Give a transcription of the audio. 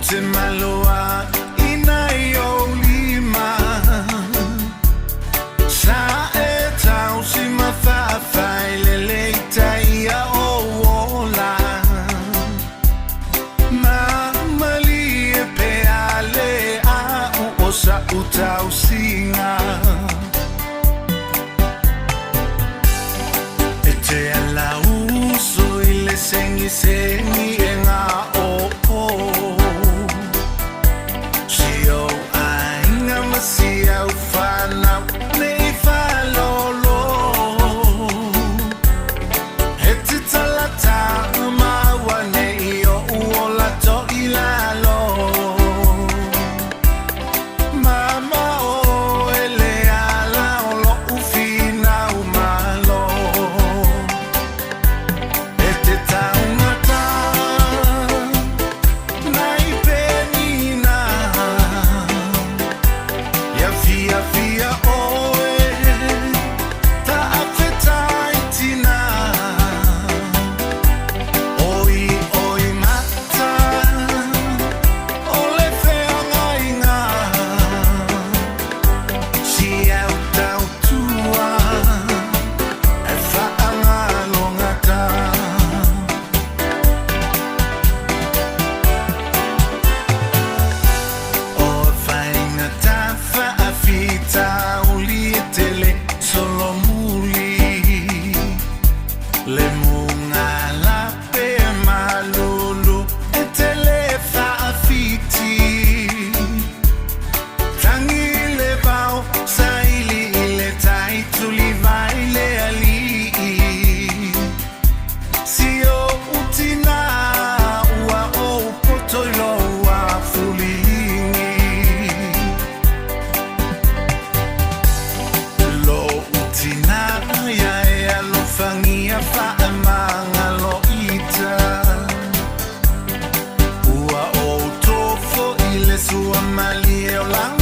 te maloa ina i ou lima. Sa e tausi ma faafailele i tai ia ou ola. Ma malie pea le a'u o sa'u tausiga. E te ala uso i le segisegi e gaoo. Si ou aiga ma si au fanau ne i faalolo. E te talata maua nei o'u ola to'ilalo. Mama o e le ala o lo'u finau malo. E te taugata nai penina. Ia fiafia oe taafetai tina. Oi oi mata o le feagaiga. Si au tautua e faagalogata. O faigata faafitauli e tele solomuli. Le muga lape malulu e tele faafiti. Tagi le vao saili i le tai tulivai le alii. Si ou tina ua ou poto i lou afuliligi. Lou tina ia e alofagia faamagalo ita. Ua ou tofo i le suamalie o laga.